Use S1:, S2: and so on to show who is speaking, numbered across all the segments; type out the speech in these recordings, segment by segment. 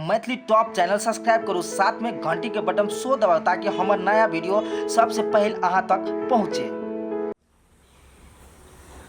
S1: Maithili top channel subscribe करू, साथ में घंटी के बटन सो दबाउ ताकि हमर नया वीडियो सबसे पहले अहाँ तक पहुँचे।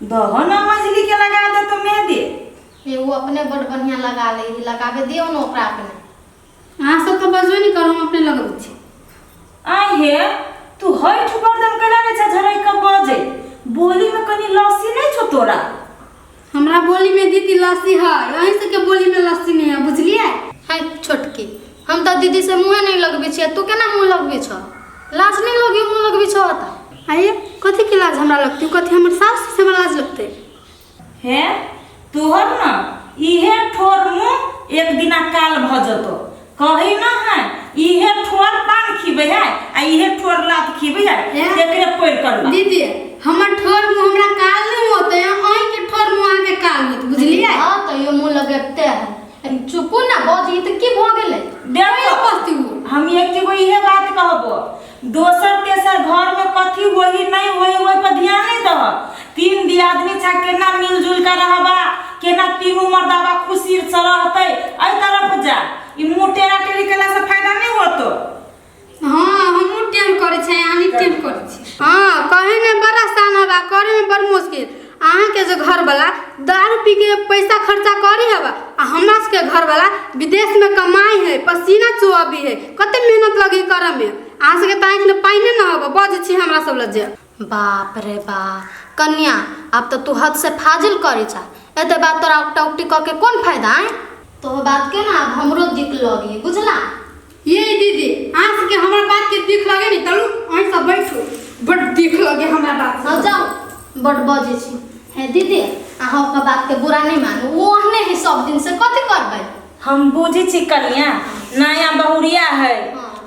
S2: दहो न मझली के लगा दे तो मेहंदी।
S3: ये वो अपने बड़ बढ़िया लगा ले, लगावे दियो न ओकरा अपने।
S4: अहाँ सब तऽ बजबे नहि करू, हम अपने लगबै छी।
S2: आइ हे तू हई ठुकर दम कैला ने छा झरई के बजे बोली में कनी लस्सी नहीं छो तोरा।
S4: हमरा बोली में दीदी लस्सी है, अहीं सबके बोली में लस्सी नहीं है, बुझलियै?
S3: है छोटकी, हम तऽ दीदी से मुँहे नहीं लगबै छियै, तू केना मुँह लगबै छौ? लाज नहीं लगी मुँह लगबै छौ तऽ?
S4: आइए कथी के लाज हमरा लगतै? कथी हमर सास से हमरा लाज लगतै?
S2: हे तोहर न इहे ठोर मुँह एक दिना काल भ जतो। कही न है इहे ठोर पान खिबै है आ इहे ठोर लात खिबै है, एकरे पैर करबा।
S4: दीदी हमर ठोर मुँह हमरा काल नहीं होते, अहीं के ठोर मुँह अहाँ के काल होत, बुझलियै?
S3: हाँ तो यो मुँह लगेते है, चुपू ना बजी तऽ की भऽ गेलै?
S2: देखो
S4: बस्ती हो।
S2: हम एक एगो इहे बात कहबो, दोसर तेसर घर में कथी होई नहीं होई ओहि पर ध्यान नहीं दह। तीन दियादनी छा केना मिलजुल के रहबा, केना तीनू मर्दाबा खुशी से रहतै, एहि तरफ जा। ई मुँह टेरा टेरी केला से फायदा नहीं होतो।
S4: हाँ हमहूँ टेम करै छियै, अहाँ नहि टेम करै छी। हाँ कहे में बड़ा आसान हवा, करे में बड़ मुश्किल। अहाँ के जे घरवाला दारू पी के पैसा खर्चा करी हवा आ हमरा सबके घरवाला विदेश में कमाई है, पसीना चुआबी है, कते मेहनत लगी करे में। अहाँ सबके तऽ आँखि में पानिए न हवा, बजै छी हमरा सब लग जे।
S3: बाप रे बा कन्या, आब तऽ तू हद से फाजिल करै छा। एते बात तोरा उकटा उकटी कऽ के कोन फायदा? आँय तो बात के ना आब हमरो दिक लगी, बुझला?
S4: ये दीदी अहाँ सबके हमरा बात के दिख लगे नी, तलू अहीं सब बैठू, बड़ दिख लगे हमरा बात।
S3: हाँ जाओ, बड़ बजै छी। हे दीदी अहाँ ओकर बात के बुरा नहीं मानू, ओ ओहने ही सब दिन से कथी करबै?
S2: हम बुझै छी कन्या, नया बहुरिया है,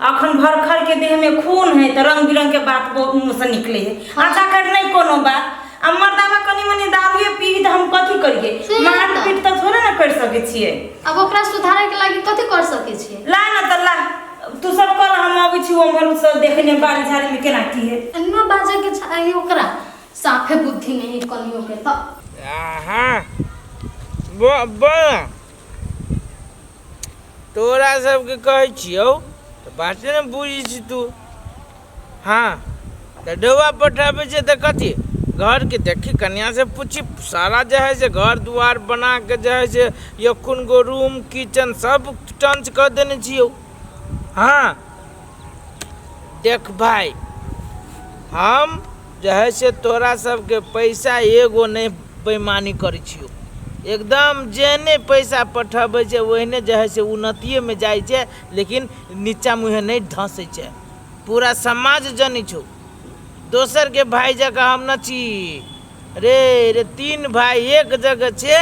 S2: अखन भरखर के देह में खून है तो रंग बिरंग के बात मुँह से निकले है। अच्छा कर नहीं कोनो बात, आ मर्दाबा कनी मनी दारुए पी तऽ हम कथी करिए?
S3: से
S2: मार
S3: तऽ।
S2: पीट तऽ थोड़े ना कर सकै छियै।
S3: अब ओकरा सुधारे के लागी कथी कर सकै छियै?
S2: ला ना तऽ ला, तू सब कर, हम अबै छी उम्हर से देखने बाड़ी झाड़ी में केना की है।
S3: एना बाजे के चाही ओकरा, साफे बुद्धि नहीं कनियो के तऽ।
S5: हाँ बोल, तोरा सबके कहै छियौ तऽ बाते ने बुझै छी तू। हाँ तऽ डोबा पठाबै छै तऽ कथी घरके देखी, कन्या से पूछी सारा जे है से घर दुआर बना के जे है से एखन गो रूम किचन सब टंच कऽ देने छियौ। हाँ देख भाई, हम जे है से तोरा सबके पैसा एगो नहि बेईमानी करै छियौ, एकदम जेहने पैसा पठबै छै ओहने जे है से उन्नतिएमे जाइ छै, लेकिन नीचा मुँहे नहि धँसै छै। पूरा समाज जनै छौ, दोसरके भाय जकाँ हम न छी रे। रे तीन भाई एक जगह छै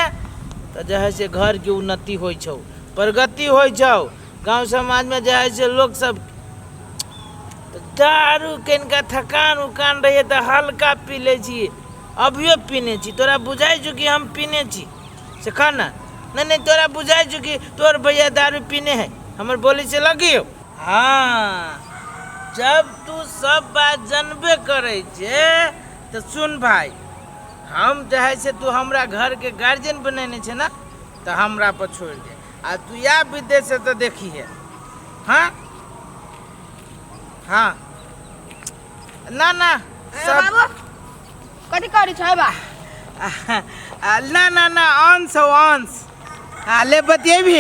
S5: तऽ जे है से घरके उन्नति होइ छौ, प्रगति होइ छौ। गाँव समाजमे जे है से लोक सब दारू कनिका थकान उकान रहैए तऽ हल्का पी लै छी, अभियो पीने छी। तोरा बुझाइ छौ कि हम पीने छी से कह ने? नहि नहि, तोरा बुझाइ छौ कि तोर भैया दारू पीने है? हमर बोली से लगियौ। हाँ जब तू सब बात जनबे करै छे तऽ सुन भाई, हम जे है से तू हमरा घरके गार्जियन बनेने छे ना, तऽ हमरा पर छोड़ि दे आ तू या विदेश से तऽ देखी है। हाँ हाँ ना ना सब
S6: बाबू कथी करै छै बा?
S5: ना ना ना, अंश हो अंश। आ ले बतियेबी,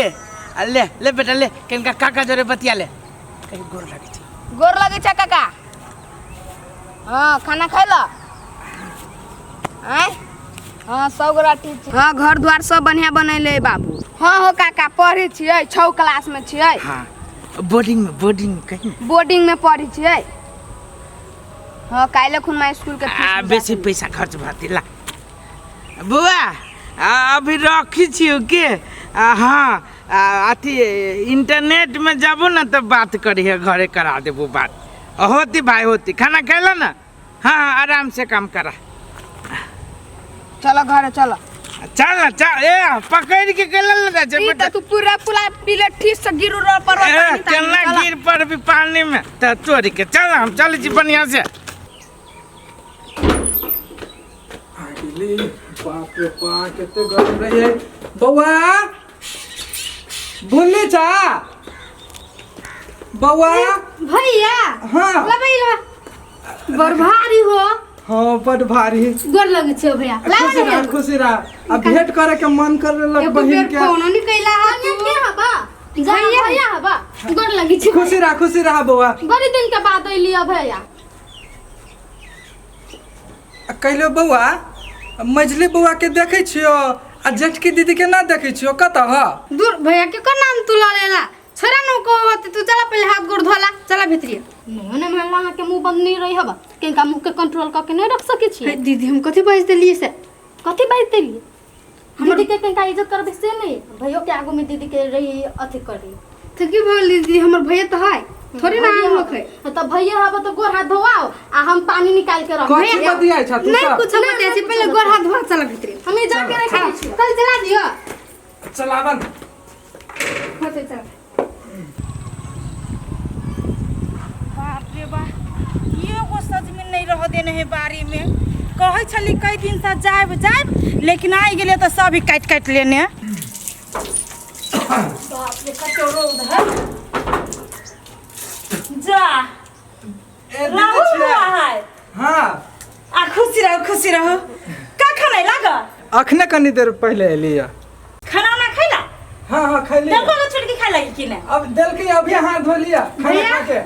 S5: आ ले ले बेटा ले, कनिका काका जोरे बतिया ले, कहीं गोर लागै छै।
S6: गोर लगै छै काका। हाँ खाना खैला? आँय हाँ सब गोरा ठीक छै। हाँ घर द्वार सब बढ़िया बनैले बाबू। हाँ हो काका पढ़ै छियै, 6 क्लास में छियै।
S5: हाँ बोर्डिंग में, बोर्डिंग में कहीं
S6: बोर्डिंग में पढ़ै छियै। हाँ काल्हि खुन मैं स्कूल के फीस
S5: आ बेसी पैसा खर्च भते ला बुआ। अभी रखी छियौ के? हाँ अथी इंटरनेट में जाबो ना तब बात करिहे, घरे करा देबो बात। होती भाई होती, खाना खैला ना? हाँ हाँ आराम से काम करा।
S6: चलो घरे चलो।
S5: चल ना चल, ए पकड़ के केला लगा छै
S6: ई
S5: बेटा?
S6: त तू पूरा पूरा पीले ठीक से गिरू रो पर।
S5: ए केना गिर पर भी पानी में त तोड़ के चल, हम चल छी बढ़िया से।
S7: बाप रे बा, कते गरम रहे बौआ। बोलने चा बौआ।
S4: भैया।
S7: हाँ।
S4: लबै लबै, बड़ भारी हो।
S7: हाँ, बड़ भारी।
S4: गोर लगै छै भैया।
S7: खुशी रह, खुशी रह। आ भेंट करे के मन कर रहलक
S4: एको
S7: बहिन
S4: बेर
S7: के।
S4: फोनो नहीं कैला हा
S3: कन्या
S4: तू।
S3: के हबा जा
S4: भैया।
S3: भैया हबा, गोर लगी छी।
S7: खुशी रह, खुशी रह बौआ।
S3: बड़ी दिन के बाद अइली भैया।
S7: आ कहलो बौआ, मझली बौआ के देखै छियो आ जेठकी दीदी के ना देखै छियो, कतऽ ह?
S4: दूर भैया के कोन नाम तू ल लेला? छोरा नु को तू चला, पहले हाथ गोड़ धोला, चला भीतरी।
S3: नहीं नहीं मानला, अहाँ के मुंह बंद नहीं रही हबा, किनका मुंह के कंट्रोल करके नहीं रख सके छी।
S4: हे दीदी, हम कथी बाजि देलियै से?
S3: कथी बाजि देलियै? दीदी के किनका इज्जत करबे से नहीं, भैयो के आगू में दीदी के रही अथी करी।
S4: तो की भऽ गेल दीदी? हमर भैया तऽ है थोड़े ना, आम लोग है।
S3: तो भैया हबा तो गोड़ हाथ धोआओ आ हम पानी निकाल के रख।
S7: कथी बतियाइ छ तू
S4: नहीं
S7: सब?
S4: कुछ बतिया छी, पहले गोड़ हाथ धोआ, चला भीतरी।
S3: हम ई जाके रख दै छी।
S4: कल चला दियो।
S7: चलावन।
S4: हाँ तो चला।
S2: बाप रे बाप, एगो सजमनि नहीं रह देने है बाड़ी में। कहै छली कई दिन से जायब जायब, लेकिन आइ गेलै तऽ सब ही काटि काटि लेने। बाप रे, कते रौद है जा।
S7: ए दीदी
S2: राहुल
S7: छियै?
S2: बौआ है?
S7: हाँ।
S2: आ खुशी रहो, खुशी रहो। का खाना लाग?
S7: अखने कनी देर पहले एली।
S2: खाना उना खैला?
S7: हाँ हाँ, खैली।
S2: देलको ना छोटकी खाइ लागी कि नहि?
S7: अब देलकै, अभी हाथ धो लिया खाना
S4: भैया?
S7: खा के।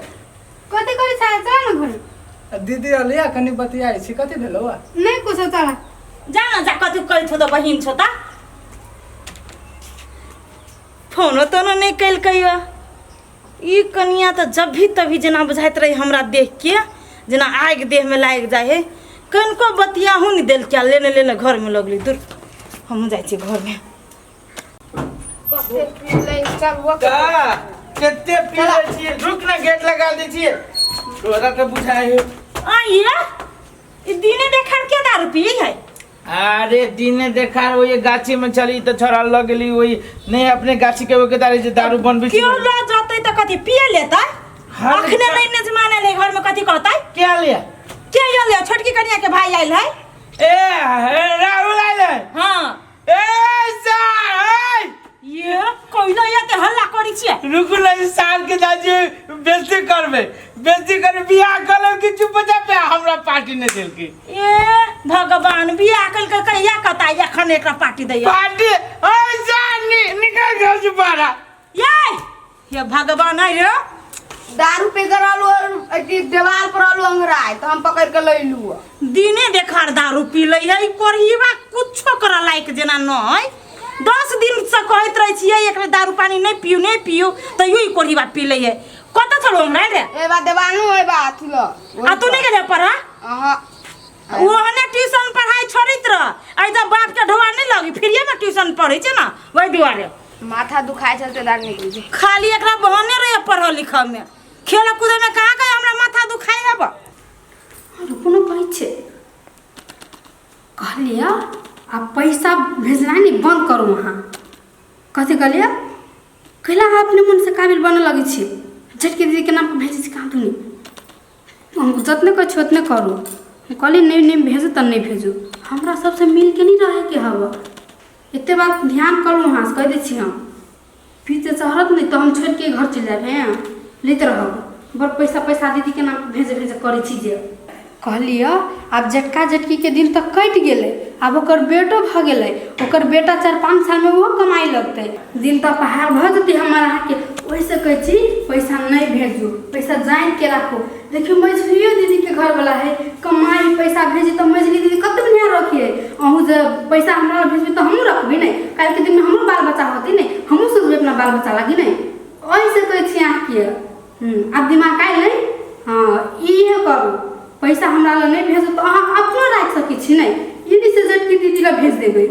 S4: कथी करै छै? चला ना घरे।
S7: दीदी अलिया, कनी बतियाइ छी। कथी भेलौ?
S4: नहीं कुछ, चला।
S2: जा न जा, कथी कहै छौ तऽ बहिन छौ तऽ फोनो तोनो नहि केलकै। ई कनिया तऽ जब भी तभी जेना बुझाइत रही हमरा देख के जेना आगि देहमे लागि जाइ है। कनिको बतियाहू नहि देलकै, लेने लेने घरमे लगली। दूर, हमहूँ जाइ छी घरमे।
S5: का कते पी लै छियै? रुक ना, गेट लगा दै छियै। तोरा तऽ बुझाइ है।
S2: आइए, ई दिने देखार के दारू पियै है?
S5: अरे दिने देखा वही गाछी में चली तऽ छोड़ा लग गेली वही नहीं अपने गाछी के ओके दारू जे दारू बनबै छी।
S2: क्यों ल जतै तऽ कथी पिए लेतै?
S5: हाँ,
S2: अखने नहि ने जमाना ले घरमे कथी कहतै?
S5: क्या लिया?
S2: के आयल? छोटकी कनिया के भाई आयल है।
S5: ए ए, राहुल आयल है?
S2: हाँ।
S5: ए सर, ए
S2: ये कोइला ये ते हल्ला करै छियै?
S5: रुकू ना, ई साल के जाजी बेइज्जती करबे, बेइज्जती करबे। बियाह कलम कि चुप जा पे हमरा पार्टी नहीं देलकी।
S2: ए भगवान, बियाह कल के कहिया कता एखन एकरा पार्टी दैया?
S5: पार्टी ए सर, निकल घर से बाहर।
S2: ये हे भगवान, आइ रे।
S6: दारू पी के रहलू, अथी देवाल पर रहलू अंगराय तऽ हम पकड़ के लैलू।
S2: दिने देखार दारू पी लै है ई कोढ़ीबा, कुछो करऽ लायक जेना नहि। 10 दिन से कहैत रहै छियै एकरा, दारू पानी नहि पियू, नहि पियू, तैयो ई कोढ़ीबा पी लै है। कतऽ छलौ हमरा रे?
S6: ए बा देवाल नु ए बा अथी ल।
S2: आ तू नहि गेलै पढ़ा?
S6: अहाँ।
S2: ओहने ट्यूशन पढ़ाई छोड़ैत रह। एहि जब बाप के ढोआ नहि लगी, फ्रीए में ट्यूशन पढ़ै छै ने, ओहि दुआरे।
S6: माथा दुखाइ छल ते दारू निकलि गेल।
S2: खाली एकरा बहाने रहे पढ़ऽ लिखऽ में, खेल कूदे में कहाँ गए हमरा माथा दुखाइ हब।
S4: रुकू ने, कहै छै कहलियै आ पैसा भेजनाइ नहि बन्द करू अहाँ। कथी कहलियै? कैला अहाँ अपने मनसँ काबिल बनऽ लगै छी? झटके दीदीके नाम पर भेजै छी कहाँ दुनी। हम जतने कहै छी ओतने करू। हम कहली नहि, नहि भेजू तऽ नहि भेजू, हमरा सबसँ मिलके नहि रहैके हब। एते बात ध्यान करू अहाँ से कहि दै छी। हम पीते चढ़त नहि तऽ हम छोड़िके घर चलि जायब। हेँ, लैत रहब बड़ पैसा पैसा दीदीके नाम पर भेजे भेजे करै छी जे। कहलियै आब जेटका जेटकीके दिन तऽ कटि गेलै, आब ओकर बेटो भऽ गेलै। ओकर बेटा 4-5 सालमे ओहो कमाइ लगतै, दिन तऽ पहाड़ भऽ जेतै हमर अहाँके। ओहिसँ कहै छी पैसा नहि भेजू, पैसा जानिके राखू। देखियौ, मझलियो दीदीके घरवला है, कमाइ पैसा भेजी तऽ मझली दीदी कते बढ़िआँ रखिए। अहूँ जे पैसा हमरा भेजबै तऽ हमहूँ रखबै नहि? काल्हिके दिनमे हमरो बाल बच्चा होतै नहि? हमहूँ सोचबै अपना बाल बच्चा लागी नहि? ओहिसँ कहै छी अहाँके। आब दिमाग आयल नहि? हँ, इहे करू, पैसा हमरा लग नहि भेजू तऽ अहाँ अपनो राखि सकै छी नहि, ई नहि से जेटकी दीदी लग भेज देबै।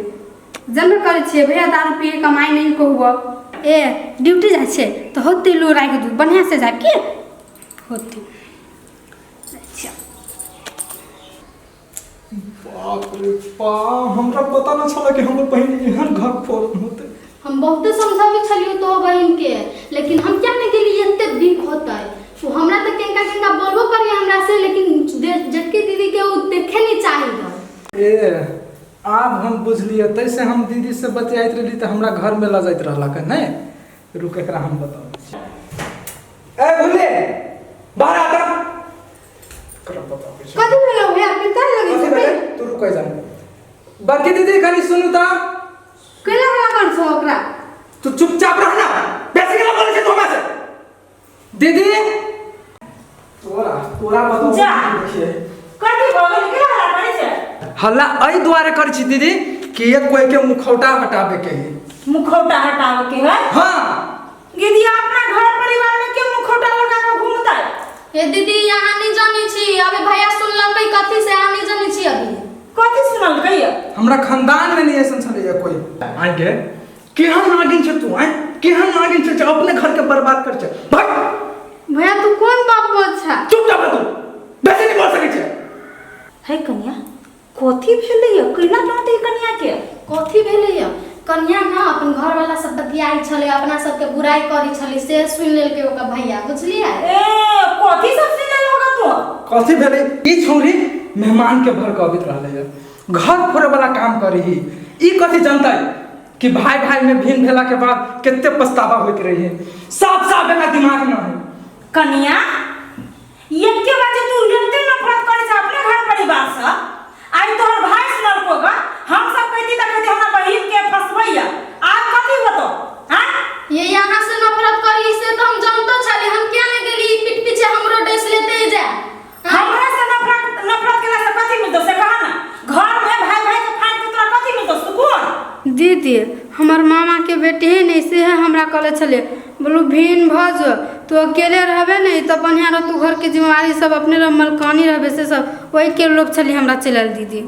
S4: जनबे करै छियै भैया दारू पिए, कमाइ नहि कहू। ए ड्यूटी जाइ छियै तऽ होतै लो राखि दू बढ़िआँसँ, जायब की होतै। अच्छा।
S7: बाप रे बाप, हमरा पता न छल कि हमर बहिन एहन घर फोड़ होतै।
S3: हम बहुते समझाबै छलियै तो बहिन के, लेकिन हम क्या नहीं गेली एते बीक होतै। वो हमरा तऽ केनका केनका बोलबो करी हमरा से, लेकिन जेटकी दीदी के वो देखे नहीं चाही।
S7: ए आब हम बुझलियै, तैसे हम दीदी से बतियाइत रहली तऽ हमरा घरमे लऽ जाइत रहलक नहि। रुक एकरा हम बताबै छी। ए भुले बाहर आ त एकरा बताबै छी।
S4: कथी भेलो भैया पिता लगे
S7: कथी
S4: छै?
S7: भेलै? तू रुक जा। बड़की दीदी, कनी सुनू त।
S4: केला हल्ला कर छौ ओकरा?
S7: तू चुपचाप रह ना, बेसी केला बोलै छै तू हमरा से। दीदी, तोरा तोरा बताउ।
S2: जा।
S7: देखिए।
S2: कथी भऽ गेल? केना हल्ला करै छै?
S7: हल्ला एहि दुआरे करै छी दीदी कि एक कोई के मुखौटा हटाबे के है।
S2: मुखौटा हटावे के है?
S7: हाँ।
S2: दीदी, अपना घर परिवार में के मुखौटा लगा के घूमता है?
S3: ए दीदी, यहाँ नहीं जानी छी। अभी भैया सुनलकै कथी से, अहाँ नहीं जानी छी अभी।
S2: कथी सुनल कहिया?
S7: हमरा खानदान में नहीं ऐसा छलैया कोई। आइ गे, केहन नागिन छै तू? आइ केहन नागिन छै जे अपने घर के बर्बाद कर छै? भाग।
S4: भैया, तू कोन बाप बोल छा?
S7: चुपचाप रह तू, बेसी नहीं बोल सकै छै।
S2: है कनिया, कथी भेलैया? केना डांटे कनिया के?
S3: कथी भेलैया? कन्या ना अपन घर वाला सब बतियाइ छलै, अपना सबके बुराई करै छलै, से सुनि लेलकै ओकर भैया, बुझलियै?
S2: ए, कथी सब सुनल होगा तू?
S7: कथी भेलै? ई छौरी मेहमान के भड़कबित रहलै है, घर फोड़े वाला काम करी ही। ई कथी जनतै कि भाई भाई में भिन्न भेला के बाद कते पछतावा होइत रही है। साफ साफ एकरा दिमाग न है।
S2: कनिया, एके बाजे तू एते नफरत करे छै अपने घर परिवार से? आई तोहर भाई सुनल कोगा, हम सब कहती त कहती हमरा बहिन के फंसबैया। आब कथी होतो? हां।
S3: ये यहाँ से नफरत करी से तो हम जानतो छली। हम क्या नहीं गेली, पीठ पीछे हमरो डस लेते जाए।
S2: हमरा से नफरत नफरत केला से कथी मिलतो, से कहा ना? घर में भाई भाई के फाड़ के तोरा कथी मिलतो सुकून?
S4: दीदी, हमर मामा के बेटी है ने, से हमरा कहले छलै, बोलू भिन्न भऽ जो, तू अकेले रहबे ने तऽ बढ़िआँ रहतू, घरके जिम्मेवारी सब अपने रह, मलकानी रहबे। से सब ओहिके लोभ छलै हमरा चलि आयल दीदी।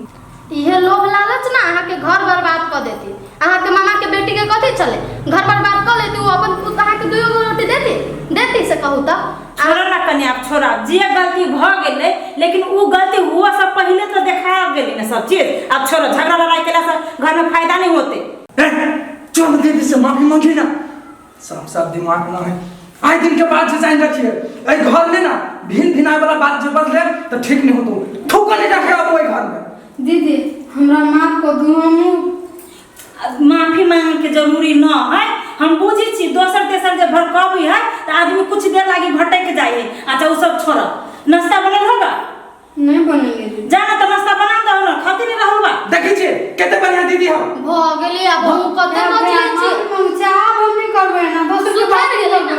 S3: इहे लोभ लालच ना अहाँके घर बर्बाद कऽ देती। अहाँके मामा के बेटी के कथी छलै? घर बर्बाद कऽ लेती ओ अपन। अहाँके दुइयो गो रोटी देती देती से कहू तऽ?
S2: छोड़ो ना कन्या, आब छोड़ा। जे गलती भऽ गेलै, लेकिन उ गलती हुआ से पहिले तो देखा गेली ना सब चीज। आब छोड़ो, झगड़ा लड़ाई केला से घर में फायदा नहीं होते।
S7: ए, चल, दीदी से माफी मांगी ना। साफ साफ दिमाग ना है। आइ दिन के बाद जे जान रखिए, एहि घर में ना भिन भिनाय वाला बात जे बदले तो ठीक नहीं होतो। थूक नहीं रखे अब ओहि घर में।
S4: दीदी, हमरा माफ कऽ दू, हमहूँ
S2: माफी मांगे के जरूरी न है। हम बुझी छी, दोसर तेसर जे भड़कबी है तो आदमी कुछ देर लागी भटक जाए है। अच्छा, उ सब छोड़, नाश्ता बनल होगा?
S4: नहीं बनेले दीदी।
S2: जाना तो नाश्ता बना दो ना, खाते नहीं रहल बा।
S7: देखै छियै कते बढ़िया दीदी हो।
S3: भऽ गेलै, आब हम कते
S4: भैया,
S3: बजलै छी।
S4: माफी मांगै छी, आब हम नहीं करबै ना दोसर के
S3: सुधरि
S4: बात।
S3: गेलै ना।